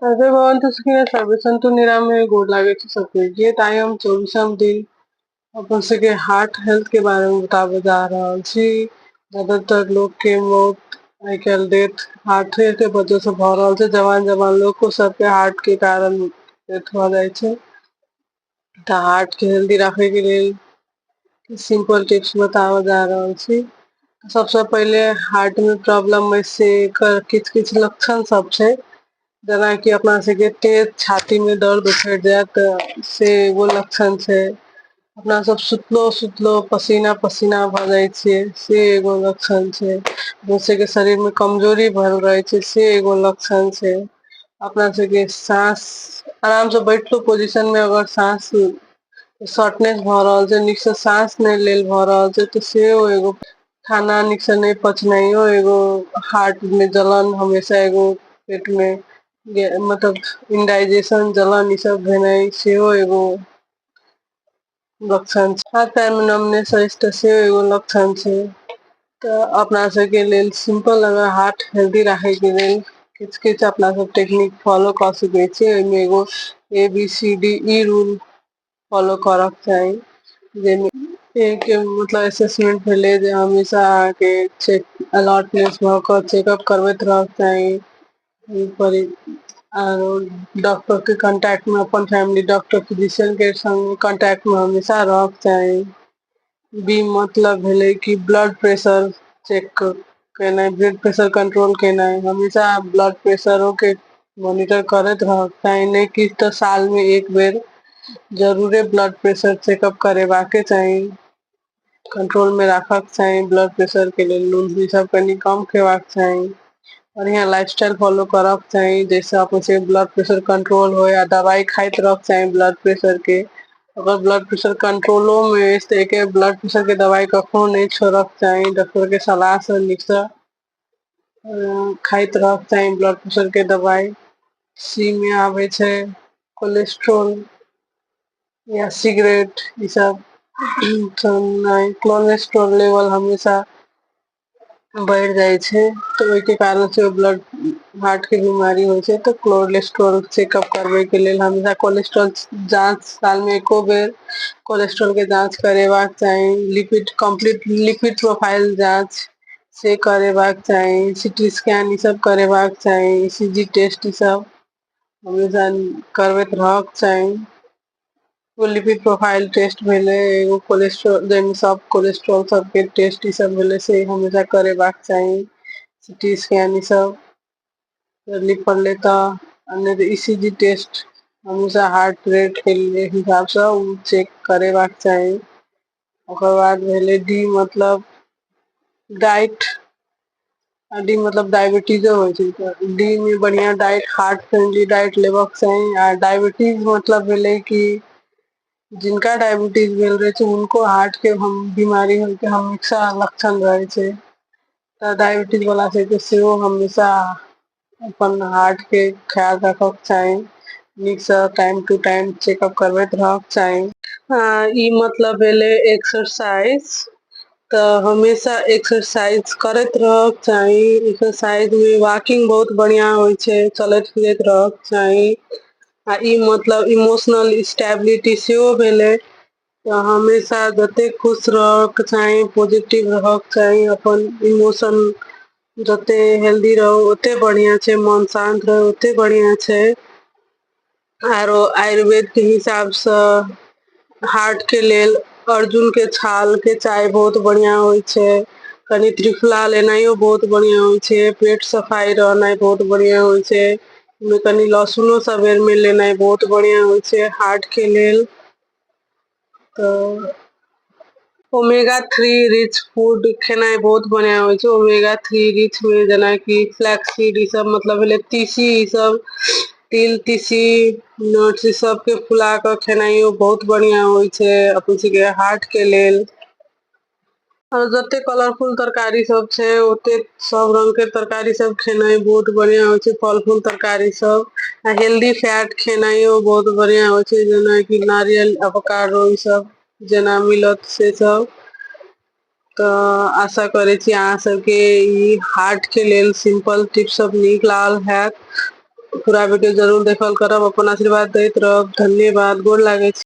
Survey भवन्तु सुखिनः survey सन्तु निरामय। गोर लागै छी सबके। जे आइ हम 24म दिन अपन सबके हार्ट हेल्थ के बारे में बताबे जा रहल छी। ज्यादातर लोग के मौत आइ काल्हि डेथ हार्टे के वजह से भऽ रहल छै। जवान जवान लोग सबके हार्ट के कारण डेथ भऽ जाइ छै। तऽ हार्ट के हेल्दी राखे के लेल सिंपल टिप्स बताबऽ जा रहल छी। सबसँ पहिले हार्ट में प्रॉब्लम में से एकर किछु किछु लक्षण सब छै, जेनाकि अपना सबके तेज छाती में दर्द उखड़ि जायत से एगो लक्षण छै। अपना सब सुतलो सुतलो पसीना पसीना भऽ जाइ छियै से एगो लक्षण छै। दोसर के शरीर में कमजोरी भरल रहै छै से एगो लक्षण छै। अपना सबके साँस आराम से बैठलो पोजिशन में अगर साँस शॉर्टनेस भऽ रहल छै, नीकसँ साँस नहि लेल भऽ रहल छै, तऽ सेहो एगो खाना नीकसँ नहि पचनाइयो एगो हार्ट मे जलन हमेशा एगो पेट मे मतलब इनडाइजेशन जलन ई सब भेनाइ सेहो एगो लक्षण छै। हाथ पैर मे नमनेस अछि तऽ सेहो एगो लक्षण छै। तऽ अपना सबके लेल सिम्पल अगर हार्ट हेल्दी राखैके लेल किछु किछु अपना सब टेक्निक फॉलो कऽ सकै छियै, ओहिमे एगो A B C D E rule follow करक चाही, जाहिमे ए के मतलब असेसमेंट भेलै जे हमेशा अहाँके चेक अलर्टनेस भऽ कऽ चेकअप करबैत रहक चाही। पर आरो डॉक्टर के कॉन्टैक्ट में अपन फैमिली डॉक्टर फिजिशियन के संग कॉन्टैक्ट में हमेशा रहक चाही। बी मतलब भेलै कि ब्लड प्रेशर चेक केनाइ, ब्लड प्रेशर कंट्रोल केनाइ। हमेशा ब्लड प्रेशरो के मॉनिटर करैत रहक चाही, नहि किछु तऽ साल मे एक बेर जरूरे ब्लड प्रेशर चेकअप करेबाके चाही, कंट्रोल मे राखक चाही। ब्लड प्रेशर के लेल नून ई सब कनि कम खेबाक चाही, बढ़िआँ लाइफ स्टाइल फॉलो करक चाही जाहिसँ अपन सबके ब्लड प्रेशर कंट्रोल होय, आ दबाइ खाइत रहक चाही ब्लड प्रेशर के। अगर ब्लड प्रेशर कंट्रोलो मे अछि तऽ एके ब्लड प्रेशर के दबाइ कखनो नहि छोड़क चाही, डॉक्टर के सलाहसँ नीकसँ खाइत रहक चाही ब्लड प्रेशर के दबाइ। सी मे आबै छै कोलेस्ट्रोल या सिगरेट ई सब नहि, कोलेस्ट्रोल लेवल हमेशा बढ़ि जाइ छै तऽ ओहिके कारण से ब्लड हार्ट के बीमारी होइ छै। तऽ कोलेस्ट्रोल चेकअप करबै के लेल हमेशा कोलेस्ट्रोल जाँच साल मे एको बेर कोलेस्ट्रोल के जाँच करेबाक चाही। लिपिड कम्प्लीट लिपिड प्रोफाइल जाँच से करेबाक चाही, सिटी स्कैन ई सब करेबाक चाही, ई सी जी टेस्ट ई सब हमेशा करबैत रहक चाही। एगो लिपिड प्रोफाइल टेस्ट भेलै, एगो कोलेस्ट्रोल जाहिमे सब कोलेस्ट्रोल सबके टेस्ट ई सब भेलै से हमेशा करेबाक चाही, सिटी स्कैन ई सब जरूरी पड़लै तऽ, नहि तऽ ई सी जी टेस्ट हमेशा हार्ट रेट के हिसाबसँ ओ चेक करेबाक चाही। ओकर बाद भेलै डी मतलब डाइट। डी मतलब डायबिटीजो होइ छै, तऽ डी मे बढ़िआँ डाइट हार्ट फ्रेंडली डाइट लेबक चाही। आ डायबिटीज मतलब भेलै कि जिनका डायबिटीज भेल रहै छै हुनको हार्ट के हम बीमारी होइके हमेशा लक्षण रहै छै। तऽ डायबिटीज वाला सबके सेहो हमेशा अपन हार्ट के ख्याल रखक चाही, नीकसँ टाइम टू टाइम चेकअप करबैत रहक चाही। ई मतलब भेलै एक्सरसाइज। तऽ हमेशा एक्सरसाइज करैत रहक चाही। एक्सरसाइज मे वॉकिंग बहुत बढ़िआँ होइ छै, चलैत फिरैत रहक चाही। आ ई मतलब इमोशनल स्टेबिलिटी सेहो भेलै। तऽ हमेशा जतेक खुश रहक चाही, पॉजिटिव रहक चाही, अपन इमोशन जते हेल्दी रहू ओते बढ़िआँ छै, मन शान्त रहै ओते बढ़िआँ छै। आरो आयुर्वेद के हिसाबसँ हार्ट के लेल अर्जुन के छाल के चाय बहुत बढ़िआँ होइ छै, कनि त्रिफला लेनाइयो बहुत बढ़िआँ होइ छै, पेट सफाइ रहनाइ बहुत बढ़िआँ होइ छै, ओहिमे कनि लहसुनो सबेरमे लेनाइ बहुत बढ़िआँ होइ छै हार्ट के लेल। तऽ ओमेगा 3 रिच फूड खेनाइ बहुत बढ़िआँ होइ छै। ओमेगा 3 रिच मे जेनाकि फ्लैक्सीड ई सब मतलब भेलै तीसी ई सब, तिल तीसी नट्स ई सबके फुला कऽ खेनाइयो बहुत बढ़िआँ होइ छै अपन सबके हार्ट के लेल। आओर जते कलरफुल तरकारी सब छै ओते सब रंग के तरकारी सब खेनाइ बहुत बढ़िआँ होइ छै, फल फूल तरकारी सब। आ हेल्दी फैट खेनाइयो बहुत बढ़िआँ होइ छै, जेनाकि नारियल एवोकाडो ई सब जेना मिलत से सब। तऽ आशा करै छी अहाँ सबके ई हार्ट के लेल सिम्पल टिप्स सब नीक लागल हैत। पूरा वीडियो जरूर देखल करब, अपन आशीर्वाद दैत रहब। धन्यवाद, गोर लागै छी।